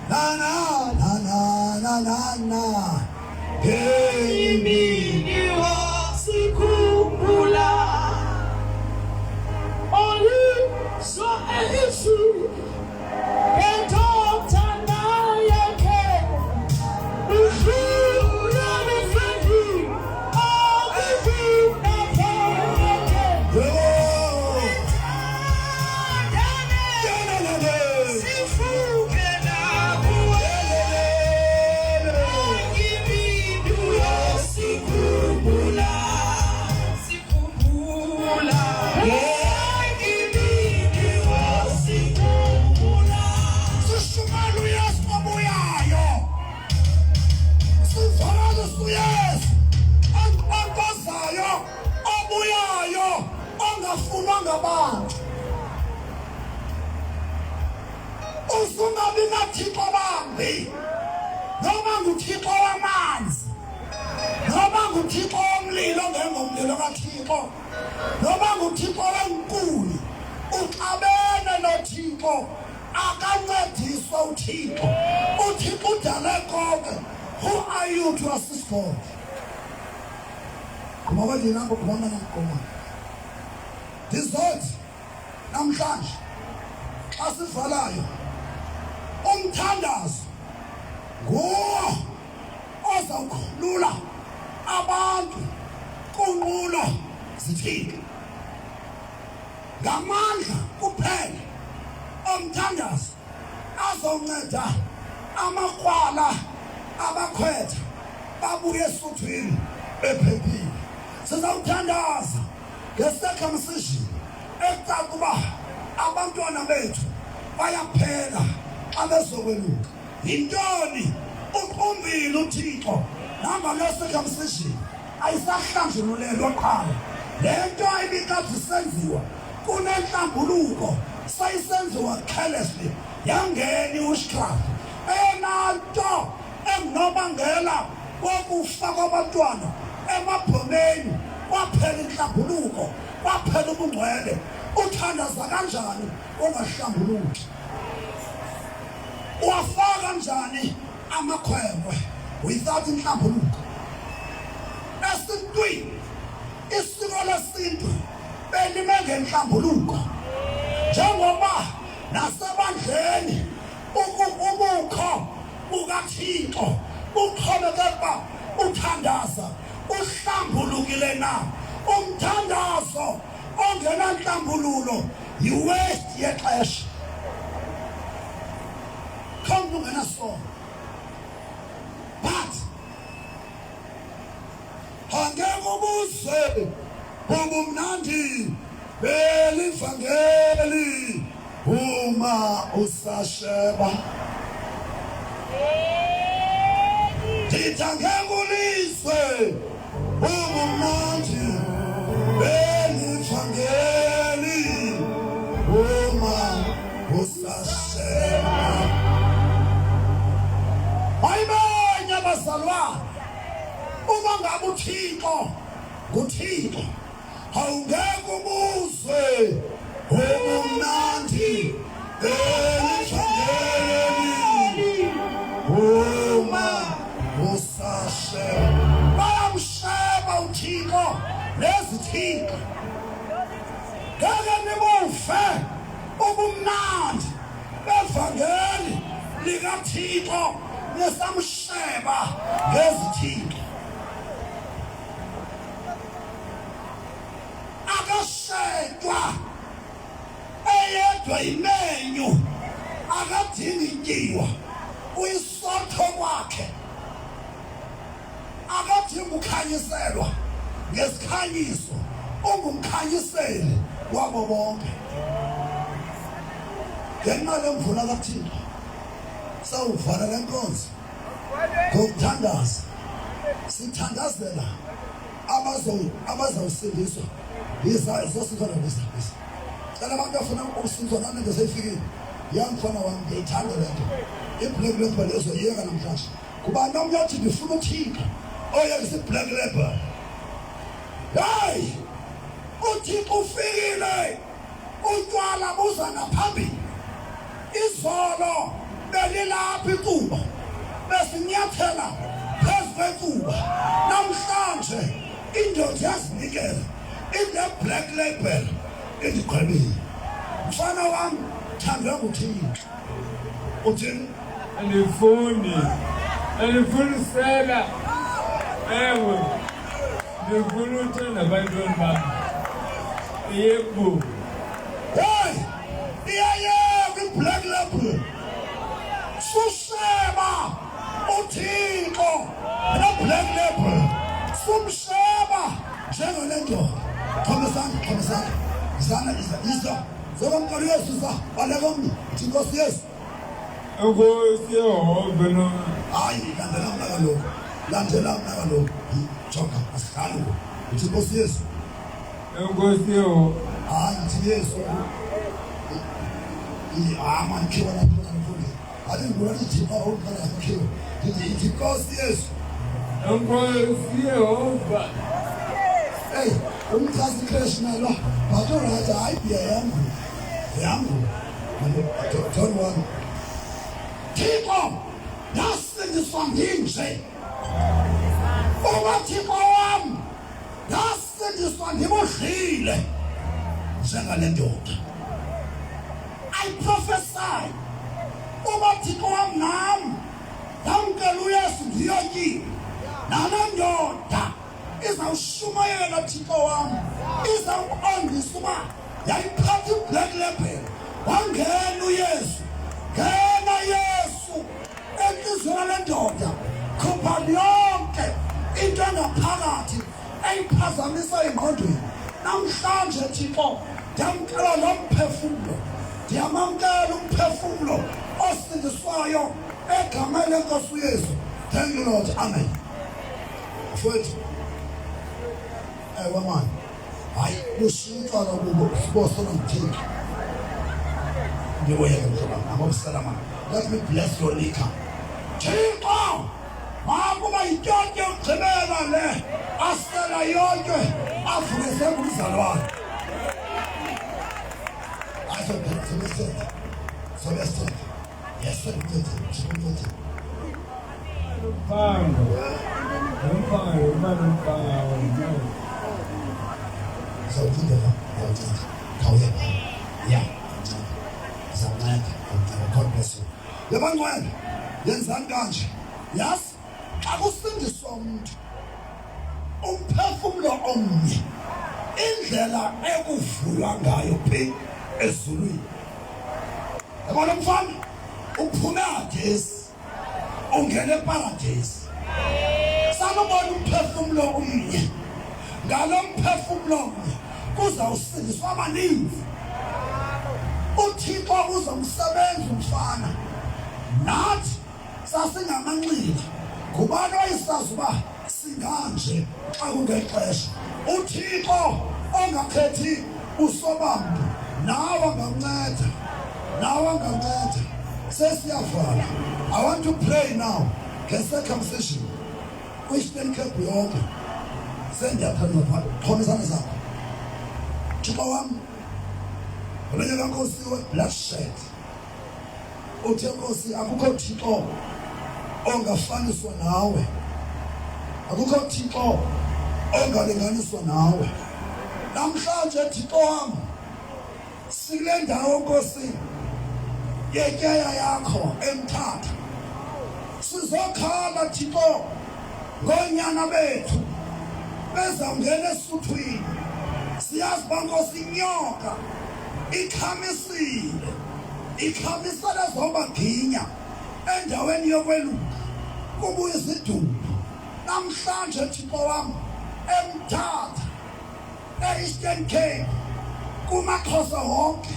na na na na na na na hey. Imini wasikhumbula olizwa elizwi ngentothana yakhe udlula mfendi akukunaphakade. Oh. Sifuke nakuwe imini uyosikhumbula, sikhumbula imini wosikhumbula. Sishumela uYesu obuyayo, sivakalisa uYesu onkqonkqozayo obuyayo ongafunwa ngabantu. Usungabi nathixo bambi, noma nguthixo wamanzi, noma nguthixo womlilo ongengomlilo kaThixo, noma nguthixo wenkuni, uxabene noThixo. Akancediswa uThixo. UThixo udale konke. Who are you to assist God? Gquma kwendlini apho, gquma mna, gquma. Ndizothi namhlanje xa sivalayo, umthandazo nguwo ozawukhulula abantu kunqulo zithixo. Ngamandla kuphela omthandazo azonceda amakrwala abakhwetha babuye esuthwini bephephile. Sizawuthandaza nge-circumcision ecaca uba abantwana bethu bayaphela xa bezokweluka. Yintoni? Uqumbile uThixo nangale circumcision ayisahlanjululelwa qhala. Le nto ibikade isenziwa kunenhlambuluko seyisenziwa carelessly, yangena i-witchcraft. Eyona nto engunobangela wokufa kwabantwana emabhomeni, kwaphela inhlambuluko, kwaphela ubungcwele. Uthandaza kanjani ungahlambuluki? Uwafaka kanjani amakhwenkwe without inhlambuluko? Esintwini, isiko lesintu belime ngenhlambuluko, njengoba nasebandleni ubukho bukaThixo buxhomekeke ukuba uthandaza uhlambulukile na. Umthandazo ongenantlambululo yiwaste yexesha. Kho mntu ungenasono, but angeke ubuze ubumnandi belivangeli uma usasheba. Ndithi angeke ulizwe ubumnandi belivangeli uma usasheba. Ayibonye abazalwane, uma ngabe uThixo nguThixo, awungeke ubuzwe ubumnandi belivangeli uma usasheba. Bayamsheba uThixo nezithixo, ngeke nibuve ubumnandi bevangeli likaThixo nisamsheba ngezithixo. Akashetwa eyedwa imenyu, akadingi ityiwa, uyisotho kwakhe, akadingi ukukhanyiselwa ngesikhanyiso, ungumkhanyiseli wabo bonke. Ngenxa lemvula kaThixo sawuvala le nkonzo ngokuthandaza, sithandazela abazawusindiswa. Yiza izosindiswa nabisa bisa. Cela abantu afuna ukusindiswa nami nto seyifikile. Ya mfana wami, ngiyayithanda le nto. I-black label ezoyiyeka namhlanje. Kubani omnye othi ndifuna uThixo oyekisa i-black label? Hey! UThixo ufikile. Utywala buza ngaphambili. Izolo belilapha icuba, besinyathela phezu kwecuba. Namhlanje indoda yazinikela ine-black label indigqibile. Mfana wam, thandwe nguThixo. Uthini? Andifuni, andifuni usela. Ewe, ndifuna uthanda abantwana bam. Yebo. Hey, iyayeka i-black label. Susheba uThixo ne-black label. Sumsheba njengale ndoda. Xhoma isandla, xhoma isandla. Izana, iza, iza. Zokomqala uYesu za, baleka omnye. Ithi Nkosi Yesu. Nkosi Yehova no. Hayi, landela mna kaloku. Landela mna kaloku. Jonga, asidlali ngoku. Ithi Nkosi Yesu. Nkosi Yehova. Hayi, ithi Yesu. Hayi, mani khiwa lapho mfundisi. Athi ngibona ithi awuqala khiwa. Ndithi ithi Nkosi Yesu. Nkosi Yehova. Hey, umchazi crash nalo. But alright, hayi biya yangu. Yangu. Don't worry. Thixo, ndasindiswa ndinje. Uba Thixo wam, ndasindiswa ndibudlile njengale ndoda. I prophesy uba Thixo wam nam ndamkela uYesu ndiyotyiwe nale ndoda izawushumayela Thixo wam, izawuqondisa uba yayiphatha i-black label. Wangena uYesu, ngena Yesu entliziyweni le ndoda, khupha yonke into engaphakathi eyiphazamisa engqondweni. Namhlanje Thixo, ndiyamkela lo mphefumlo, ndiyamamkela umphefumlo osindiswayo egameni lenkosi uYesu. Thank you Lord, amen. Mfowethu, ewe mani, hayi bushiya utshwala kubo sibosola nguThixo. Ndiboyeke mhlobo wam, angobusela mani. Let me bless your liquor. Thixo, makuba yintyontyo yokugqibela le asela yonke avuke sengumzalwane. Hayi sophela sobe sithethe, sobe sithethe. Yes, sobe sithethe, sobe sithethe. Umpango. Umpango, umane umpango. Zawunceda la, zawunceda. Khawuye pha. Yeah, zawunceda. Zawunceda, zawunceda. God bless you. Yabangcwele, yenzani kanje. Yazi, xa kusindiswa umuntu, umphefumlo omnye Indlela ekuvuywa ngayo phi ezulwini. Yabona mfana, uphume adesi ungena eparadesi. Sanubona umphefumlo umnye. Ngalo mphefumlo mnye kuzawusindiswa abaninzi. UThixo uzomsebenza umfana. Nathi sasingamanxila. Ngubani owayesazi uba singanje xa kungeli xesha? UThixo ongakhethi buso bamntu nawe anganceda, nawe anganceda. Sesiyavala. I want to pray now nge-circumcision kwi-Eastern Cape yonke. Sendiyaphendula phaa, xhoma izandla zakho. Thixo wam, ngolonyaka Nkosi we-bloodshed Uthe Nkosi, akukho Thixo ongafaniswa nawe, akukho Thixo ongalinganiswa nawe. Namhlanje Thixo wam, sikule ndawo Nkosi yetyeya yakho eMthatha, sizokhala Thixo ngoonyana bethu bezawungena esuthwini. Siyazi uba Nkosi inyoka ikhamisile ikhamisela zobaginya endaweni yokweluka kubuya izidumbu namhlanje Thixo wam eMthatha e-Eastern Cape kumaXhosa wonke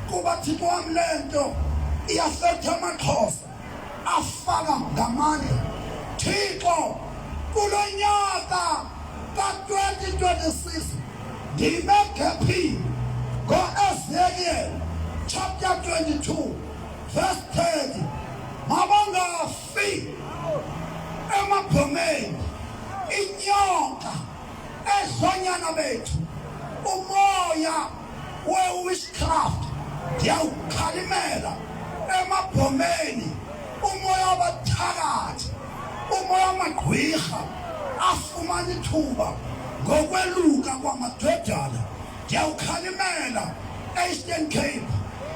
kuba Thixo wam lento iyafetha amaXhosa afaka ngamandla Thixo kulo nyaka ka-2026 ndime gephini ngo-Ezekiel chapter 22 verse 30 mabangafi emabhomeni inyoka edlonyana bethu umoya we-witchcraft ndiyawukhalimela emabhomeni umoya wabathakathi umoya wamagqwirha afumana ithuba ngokweluka kwamadodana ndiyawukhalimela e-Eastern Cape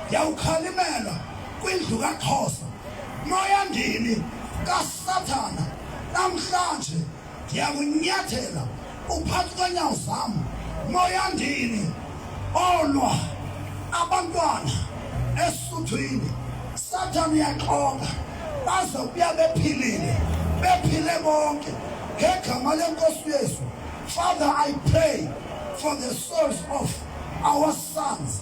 ndiyawukhalimela kwindlu kaXhosa moya ndini kaSathana namhlanje ndiyakunyathela uphantsi kwenyawo zam moya ndini olwa abantwana esuthwini sathane uyaxoka baze kuya bephilile bephile bonke ngegama lenkosi uYesu. Father, I pray for the souls of our sons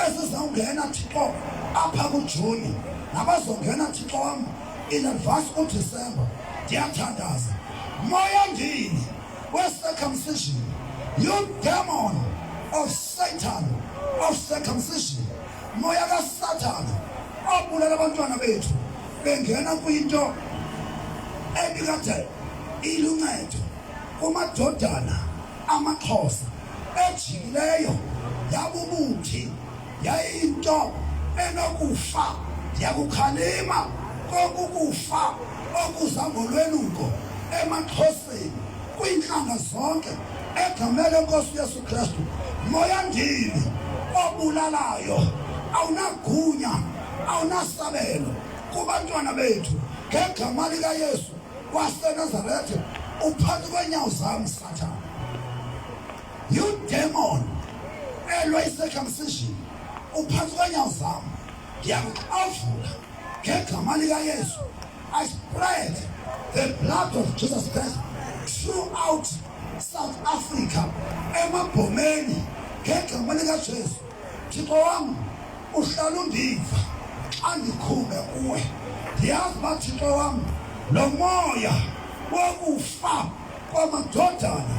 ezizawungena Thixo apha kuJuni nabazongena Thixo wam in advance uDisemba. Ndiyathandaza moya ndini we-circumcision, you demon of Satan of circumcision, moya kaSathana obulala abantwana bethu bengena kwinto ebikade iluncedo kumadodana amaXhosa ejikileyo yabubuthi yayinto enokufa. Ndiyakukhalima kokukufa okuza ngolweluko emaXhoseni kwiintlanga zonke egameni lenkosi uYesu Kristu. Moya ndini obulalayo awunagunya awunasabelo kubantwana bethu ngegama likaYesu waseNazarethe. Uphantsi kweenyawo zam Sathana. You demon elwa i-circumcision uphantsi kweenyawo zam, ndiyakuxovula ngegama likaYesu. I spread the blood of Jesus Christ throughout South Africa emabhomeni ngegama likaJesu. Thixo wam, uhlala undiva xa ndikhumbe kuwe. Ndiyazi uba Thixo wam lo moya wokufa kwamadodana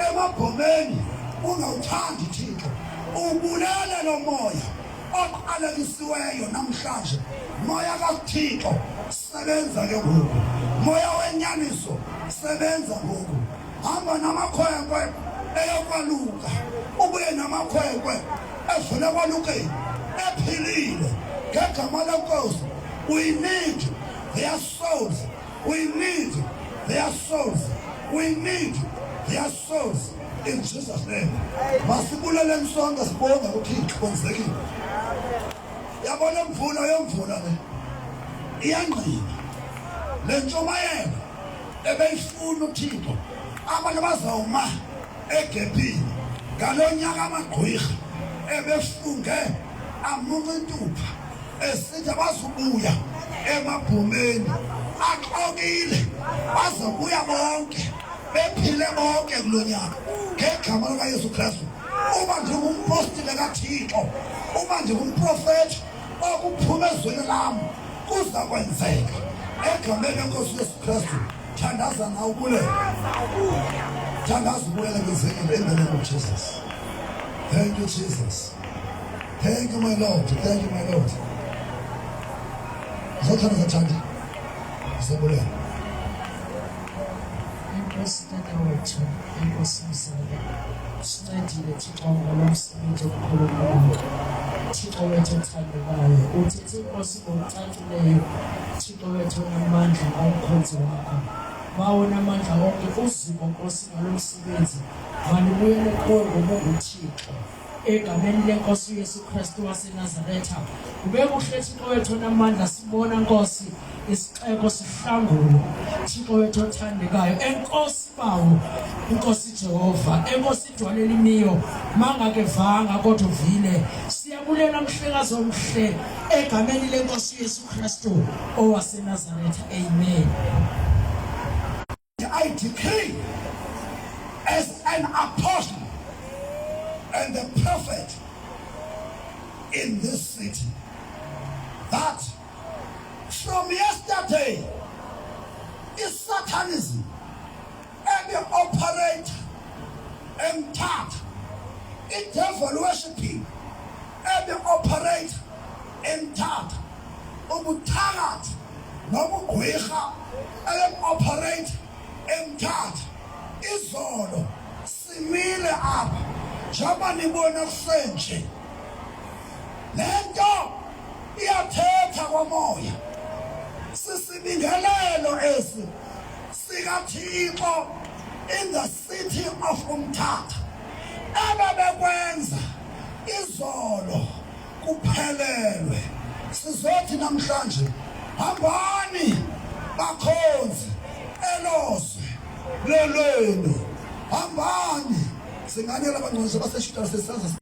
emabhomeni ungawuthandi Thixo, ubulele lo moya oqalekisiweyo namhlanje. Moya kaThixo sebenza ke ngoku, moya wenyaniso sebenza ngoku. Hamba namakhwenkwe eyokwaluka, ubuye namakhwenkwe evela kwalukeni ephilile ngegama lenkosi. We need their souls, we need their souls, we need their souls in Jesus name. Masibuleleni sonke sibonge uThixo kwenzekile. Yabona imvula yomvula le iyangqina le ntshumayelo ebeyifuna uThixo. Abantu bazawuma egephini Ngalo nyaka amagqwirha ebefunge amunca intupha esithi abazubuya emabhumeni, axokile, bazobuya bonke bephile bonke kulo nyaka ngegama likaYesu Kristu. Uba ndingumpostile kaThixo, uba ndingumprofethi, okuphuma ezweni lam kuza kwenzeka egameni lenkosi Yesu Kristu. Thandaza nawe ubulele, thandaza ubulele ngezekile in the name of Jesus. Thank you Jesus, thank you my Lord, thank you my Lord. Zothandaza Thandi, zibulela. Enkosi Tata wethu, enkosi Mzali. Sincedile Thixo ngalo msebenzi omkhulu kangaka. Thixo wethu othandekayo, uthethe Nkosi ngokucacileyo, Thixo wethu onamandla ngomkhonzi wakho. Bawo namandla onke, uzuko Nkosi ngalo msebenzi. Malibuyele kuwe ngoba unguThixo. Egameni lenkosi uYesu Kristu waseNazaretha. Kube kuhle Thixo wethu onamandla, sibona Nkosi isixeko sihlangulwa. Thixo wethu othandekayo, enkosi Bawo, inkosi Jehova, enkosi idwala elimiyo, mangakevanga kodwa uvile. Siyabulela mhlekazi omhle egameni lenkosi uYesu Kristu owaseNazaretha. Amen. I decree as an apostle and the prophet in this city that from yesterday is Satanism ebi-operate eMthatha, i-devil worshiping ebi-operate eMthatha, ubuthakathi nobugqwirha ebi-operate eMthatha. Izolo simile apha njengoba nibona kusenje, le nto iyathetha kwamoya. Sisibingelelo esi sikaThixo in the city of Umthatha. Ebebekwenza izolo kuphelelwe. Sizothi namhlanje hambani bakhonzi, elozwe lelwenu, hambani singanela abangcwele baseshutha sesenza.